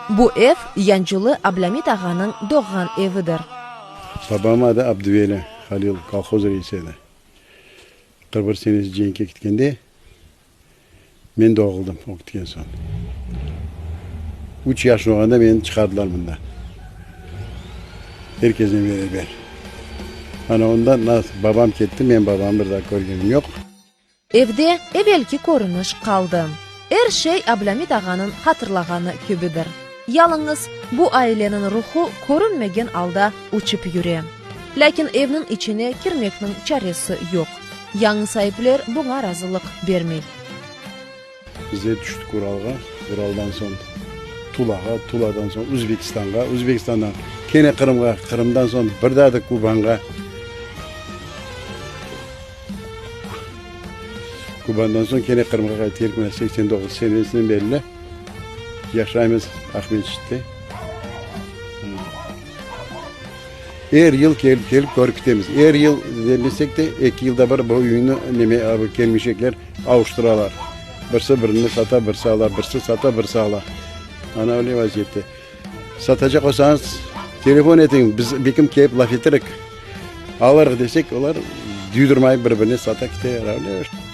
Bu ev Yanculı Ablâmit ağanıñ doğğan evidir. Babam adı Abduveli Halil, kolhoz reisi edi. 41 senesi cenkke ketkende men doğuldım, o ketken soñ. Üç yaşım olğanda meni çıqardılar mından. Er kesnen beraber. Ana ondan nasıl babam ketti, men babamnı bir daa körgenim yoq. Evde evelki körüniş qaldı. Er şey Ablâmit ağanıñ hatırlağanı kibidir. Yalıñız bu aileniñ ruhu körünmegen alda uçıp yüre. Lâkin evniñ içine kirmekniñ çaresi yoq. Yañı saipler buña razılıq bermey. Bizler tüştik Uralğa, Uraldan soñ Tulağa, Tuladan soñ Uzbekistanğa, Uzbekistandan kene Qırımğa, Qırımdan soñ bir daa da Kubanğa. Kubandan soñ kene Qırımğa qaytıp keldik, mına 89 senesinden berli yaşaymız Aqmescitte. Er yıl kelip, kelip körip ketemiz. Er yıl demesek de, eki yılda bir bu üyni neme, kelmeşekler avuştıralar. Birisi birini sata, birisi ala, birisi sata, birisi ala. Ana öyle vaziyette. Satacaq olsañız, telefon etiñ, biz bekim kelip laf eterik, alırıq desek, olar duydurmayıp bir-birine sata kete. Öyle.